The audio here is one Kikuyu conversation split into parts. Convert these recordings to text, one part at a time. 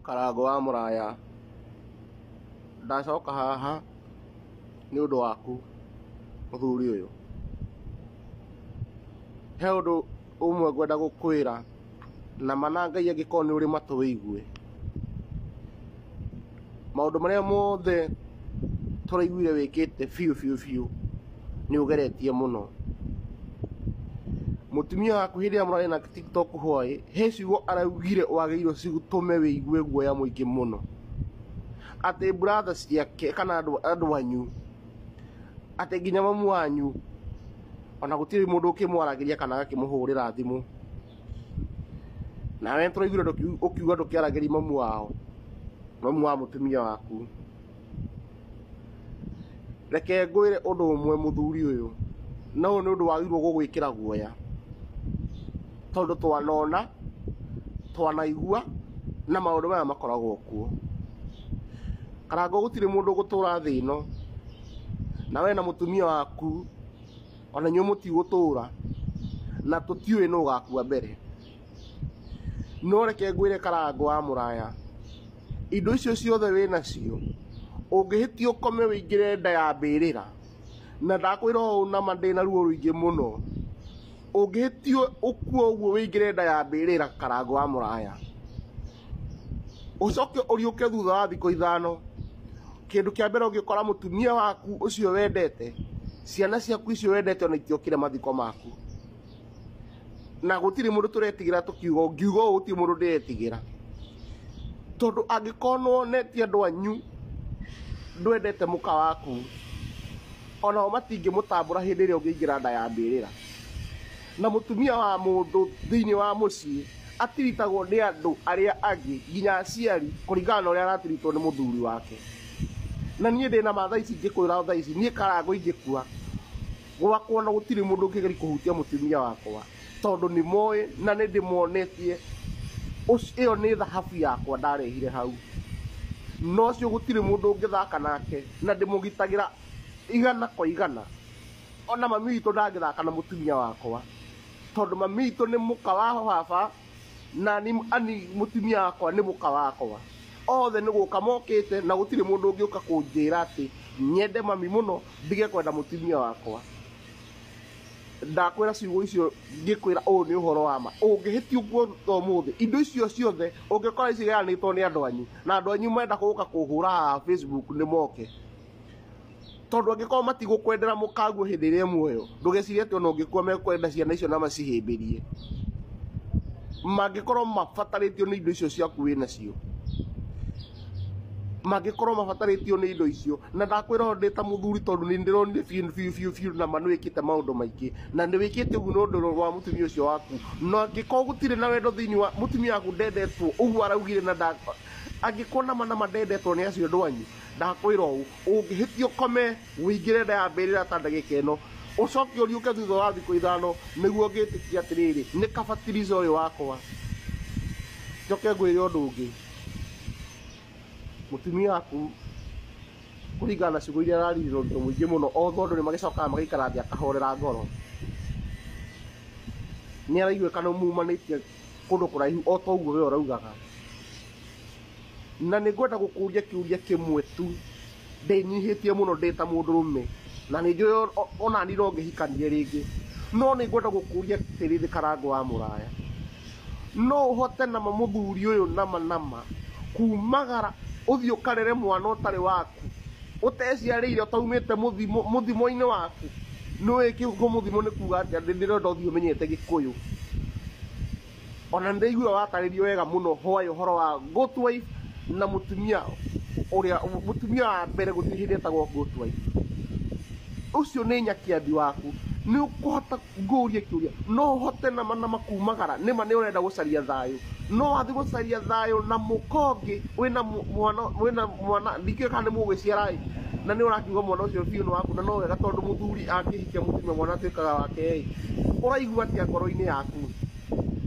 Karangũ wa Mũraya, ndacoka haha nĩ ũndũ waku mũthuri ũyũ. He ũndũ ũmwe ngwenda gũkwĩra na ma na Ngai angĩkorwo nĩ ũrĩ matũ wĩigue. Maũndũ marĩa mothe tũraiguire wĩkĩte biũ biũ biũ nĩ ũgeretie mũno. Mũtumia waku hĩndĩ ĩrĩa mũrarĩ nake TikTok hwaĩ, he ciugo araugire wagĩrĩirwo citũme wĩigue guoya mũingĩ mũno. Atĩ brother ciake kana andũ anyu, atĩ nginya mamu wanyu, ona gũtirĩ mũndũ ũkĩmwaragĩria kana agakĩmũhũrĩra thimũ. Nawe nĩtũraiguire ũkiuga ndũkĩaragĩria mamu wao, mamu wa mũtumia waku. Reke ngwĩre ũndũ ũmwe mũthuri ũyũ, na ũyũ nĩ ũndũ wagĩrĩirwo gũgwĩkĩra guoya, tondũ twanona, twanaigua, na maũndũ maya makoragwo kuo. Karangũ gũtirĩ mũndũ ũgũtũra thĩ ĩno, na we na mũtumia waku, ona inyuĩ mũtigũtũra, na tũtiũĩ nũ ũgakua mbere. No reke ngwĩre Karangũ wa mũraya, indo icio ciothe wĩ nacio, ũngĩhĩtia ũkome wĩingĩre nda ya mbĩrĩra, na ndakwĩra ũũ nama ndĩna ruo rũingĩ mũno, ũngĩhĩtia ũkue ũguo wĩingĩre nda ya mbĩrĩra Karangũ wa mũraya, ũcoke ũriũke thutha wa thikũ ithano, kĩndũ kĩa mbere ũngĩkora mũtumia waku ũcio wendete, ciana ciaku icio wendete ona itiokire mathiko maku. Na gũtirĩ mũndũ tũretigĩra tũkiuga, ngiuga ũũ gũtirĩ mũndũ ndĩretigĩra. Tondũ angĩkorwo nĩwonetie andũ anyu ndwendete mũka waku, onao matingĩmũtambũra hĩndĩ ĩrĩa ũngĩingĩra nda ya mbĩrĩra. Na mũtumia wa mũndũ thĩinĩ wa mũciĩ atiritagwo nĩ andũ arĩa angĩ nginya aciari kũringana na ũrĩa aratiritwo nĩ mũthuri wake. Na niĩ ndĩna ma thaa ici ngĩkwĩra thaa ici, niĩ Karangũ ingĩkua, gwakwa na gũtirĩ mũndũ ũngĩgeria kũhutia mũtumia wakwa tondũ nĩ moĩ na nĩ ndĩmonetie ĩyo nĩ thahabu yakwa ndarehire hau. No ũcio gũtirĩ mũndũ ũngĩthaka nake na ndĩmũgitagĩra igana kwa igana. Ona mami witũ ndangĩthaka na mũtumia wakwa tondũ mami witũ nĩ mũka wa baba na ni ani mũtumia wakwa nĩ mũka wakwa. Othe nĩ gũka mokĩte na gũtirĩ mũndũ ũngĩũka kũnjĩra atĩ nyende mami mũno ndige kwenda mũtumia wakwa. Ndakwĩra ciugo icio ngĩkwĩra ũũ nĩ ũhoro wa ma. Ũngĩhĩtia ũguo ũmũthĩ, indo icio ciothe ũngĩkora cigayanĩtwo nĩ andũ anyu, na andũ anyu menda gũka kũhũra haha Facebook nĩ moke. Tondũ angĩkorwo matigũkwendera mũkaguo hĩndĩ ĩrĩa e muoyo, ndũgecirie atĩ ona ũngĩkua mekwenda ciana icio na macihĩmbĩrie. Mangĩkorwo mabatarĩtio nĩ indo icio ciaku wĩ nacio, mangĩkorwo mabatarĩtio nĩ indo icio, na ndakwĩra ũũ ndĩ ta mũthuri tondũ nĩ ndĩronire biũ biũ biũ biũ na ma nĩ wĩkĩte maũndũ maingĩ, na nĩ wĩkĩte ũguo nĩ ũndũ wa mũtumia ũcio waku, na angĩkorwo gũtirĩ na wendo thĩinĩ wa mũtumia waku ndendetwo ũguo araugire na nda, angĩkorwo nama nama ndendetwo nĩ acio andũ anyu, ndakwĩra ũũ, ũngĩhĩtia ũkome ũingĩre nda ya mbĩrĩra ta ndagĩka ĩno, ũcoke ũriũke thutha wa thikũ ithano, nĩguo ngĩtĩkia atĩrĩrĩ, nĩ kabatiriza ũyũ wakwa. Njoke ngwĩre ũndũ ũngĩ, mũtumia waku kũringana na ciugo iria araririe na ũritũ mũingĩ mũno, although andũ nĩ magĩcokaga magaikara thĩ akahorera ngoro, nĩ araiguĩka nĩ mumanĩtie kũndũ kũraihu o ta ũguo we ũraugaga. Na nĩ ngwenda gũkũria kĩũria kĩmwe tu ndĩnyihĩtie mũno ndĩ ta mũndũrũme, na nĩ njũĩ ona niĩ no ngĩhikanie rĩngĩ, no nĩ ngwenda gũkũria atĩrĩrĩ Karangũ wa Mũraya, no ũhote nama mũthuri ũyũ nama nama kumagara ũthiĩ ũkarere mwana ũtarĩ waku, ũteciarĩire, ũtaumĩte mũthimo-inĩ waku? Nĩũĩ kiugo mũthimo nĩ kuga atĩa? Ndĩrenda ũthiĩ ũmenyete Gĩkũyũ. Ona nĩ ndaigua watarĩrio wega mũno hwaĩ ũhoro wa good wife na mũtumia ũrĩa mũtumia wa mbere gũtirĩ hĩndĩ etagwo good wife. Ũcio nĩ nyakĩambi waku. Nĩ ũkũhota ngũrie kĩũria, no ũhote nama nama kumagara nĩma nĩ ũrenda gũcaria thayũ, no wathiĩ gũcaria thayũ na mũka ũngĩ wĩna mwana, wĩna mwana ndikĩũĩ kana nĩ mũgũgĩciara ĩ, na nĩ ũrakiuga mwana ũcio biũ nĩ waku na no wega tondũ mũthuri angĩhikia mũtumia mwana atuĩkaga wake ĩ, ũraigua atĩa ngoro-inĩ yaku?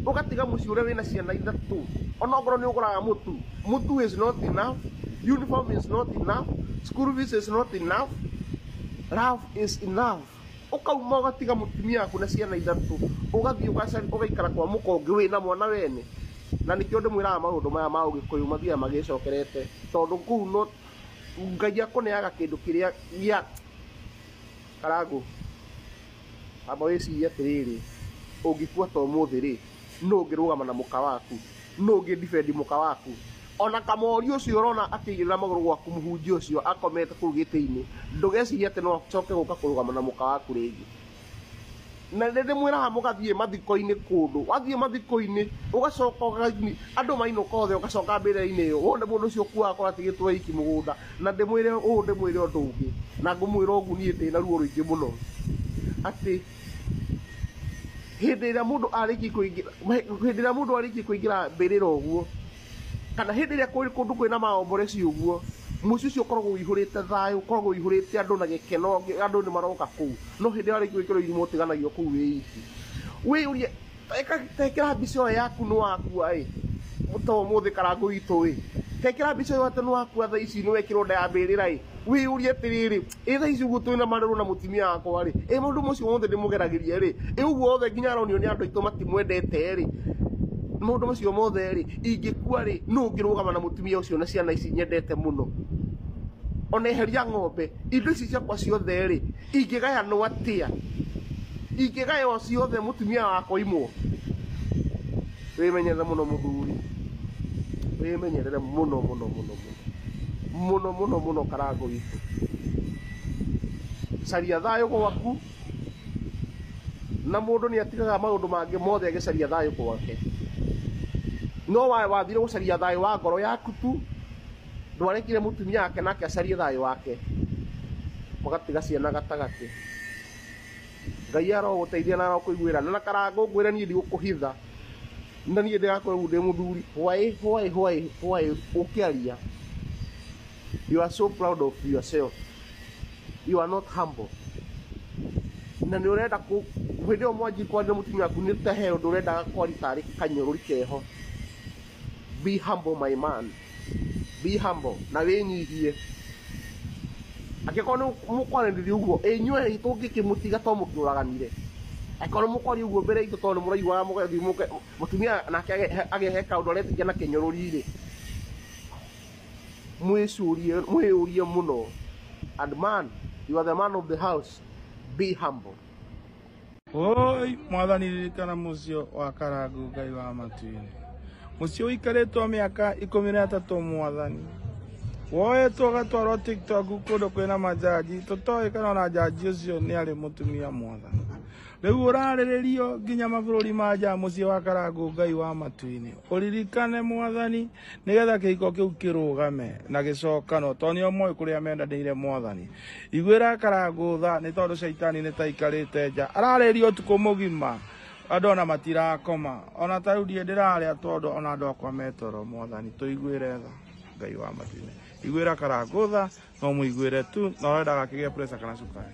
Ũgatiga mũciĩ ũrĩa wĩna ciana ithatũ, onokorwo nĩ ũgũraga mũtu, mũtu is not enough, uniform is not enough, school fees is not enough, love is enough. Ũkauma ũgatiga mũtumia waku na ciana ithatũ, ũgathiĩ ũgaikara kwa mũka ũngĩ wĩna mwana wene. Na nĩkĩo ndĩmwĩraga maũndũ maya ma ũgĩkũyũ mathiaga magĩcokerete, tondũ kũu no Ngai akũneaga kĩndũ kĩrĩa gĩa Karangũ. Amba wĩcirie atĩrĩrĩ, ũngĩkua ta ũmũthĩ rĩ, nũ ũngĩrũgama na mũka waku? Nũ ũngĩ defend mũka waku? Ona kamori ũcio ũrona akĩigĩrĩra magũrũ gwaku, mũhunjia ũcio akomete kũu gĩtĩ-inĩ, ndũgecirie atĩ no acoke gũka kũrũgama na mũka waku rĩngĩ. Na nĩ ndĩmwĩraga mũgathiĩ mathiko-inĩ kũndũ, wathiĩ mathiko-inĩ ũgacoka ũgathiĩ, andũ mainũka othe ũgacoka mbĩrĩra-inĩ ĩyo, wone mũndũ ũcio ũkuaga akorwo atigĩtwo iki mũgũnda. Na ndĩmwĩre ũũ, ndĩmwĩre ũndũ ũngĩ, na ngũmwĩra ũguo niĩ ndĩna ruo rũingĩ mũno, atĩ hĩndĩ ĩrĩa mũndũ arĩkia kũingĩra, hĩndĩ ĩrĩa mũndũ arĩkia kũingĩra mbĩrĩra ũguo, kana hĩndĩ ĩrĩa kwĩ kũndũ kwĩna maomboreci ũguo, mũciĩ ũcio ũkoragwo ũihũrĩte thayũ, ũkoragwo ũihũrĩte andũ na gĩkeno, andũ nĩ maroka kũu. No hĩndĩ ĩrĩa warĩkia gwĩkĩrwo irima ũtiganagio kũu wĩ iki. Wĩyũrie, tekĩra mbica ĩyo yaku nĩ wakua ĩ, ta ũmũthĩ Karangũ witũ ĩ, tekĩra mbica ĩyo atĩ nĩ wakua thaa ici nĩ wekĩrwo nda ya mbĩrĩra ĩ, wĩyũrie atĩrĩrĩ, ĩ thaa ici ũguo twĩna marũrũ na mũtumia wakwa rĩ, ĩ maũndũ macio mothe ndĩmũgeragĩria rĩ, ĩ ũguo othe nginya aronio nĩ andũ aitũ matimwendete rĩ, maũndũ macio mothe rĩ, ingĩkua rĩ, nũ ũngĩrũgama na mũtumia ũcio na ciana ici nyendete mũno? Ona eheria ng'ombe, indo ici ciakwa ciothe rĩ, ingĩgayanwo atĩa? Ingĩgaywo ciothe mũtumia wakwa imwo? Wĩmenyerere mũno mũthuri, wĩmenyerere mũno mũno mũno mũno mũno mũno mũno Karangũ witũ. Caria thayũ gwaku, na mũndũ nĩ atigaga maũndũ mangĩ mothe agĩcaria thayũ gwake. No wathire gũcaria thayũ wa ngoro yaku tu, ndwarekire mũtumia wake nake acarie thayũ wake, mũgatiga ciana gatagatĩ. Ngai arogũteithia na arokũiguĩra. Na Karangũ ngwĩre niĩ ndigũkũhitha, na niĩ ndĩrakwĩra ũguo ndĩ mũthuri. Why, why, why, why ũkĩaria? You are so proud of yourself. You are not humble. Na nĩ ũrenda kũ hĩndĩ ĩyo mwanjie kwaria na mũtumia waku nĩ ta he ũndũ ũrendaga kwaria tarĩ kanyũrũri keho. Be humble, my man. Be humble na wĩnyihie. Angĩkorwo nĩ mũkwaranĩria ũguo, inyuĩ tũngĩkĩmũtiga to mũkĩũraganire. Angĩkorwo nĩ mũkwaria ũguo mbere itũ tondũ nĩ mũraiguaga mũgathiĩ mũtumia nake agehe kaũndũ aretĩkia na kĩnyũrũri rĩ, mwĩcurie, mwĩyũrie mũno. And man, you are the man of the house. Be humble. Oi, mwathani ririkana mũciĩ wa Karangũ Ngai wa matu-inĩ. Mũciĩ ũikarĩtwo mĩaka 13 mwathani. Woetwo ũgatwarwo TikTok kũndũ kwĩna majaji, tũtoĩ kana ona jaji ũcio nĩ arĩ mũtumia mwathani. Rĩu ũrarĩrĩrio nginya mabũrũri ma nja mũciĩ wa Karangũ Ngai wa matu-inĩ. Ũririkane mwathani nĩgetha kĩhiko kĩu kĩrũgame na gĩcokanwo tondũ nĩo moĩ kũrĩa mendanĩire mwathani. Iguĩra Karangũ tha nĩ tondũ caitani nĩ ta aikarĩte nja. Ararĩrio ũtukũ mũgima andũ ona matirakoma. Ona ta rĩu ndirĩ ndĩrarĩa tondũ ona andũ akwa metoro mwathani. Tũiguĩre tha Ngai wa matu-inĩ. Iguĩra Karangũ tha no mũiguĩre tu na ũrenda gakĩgĩa pressure kana cukari.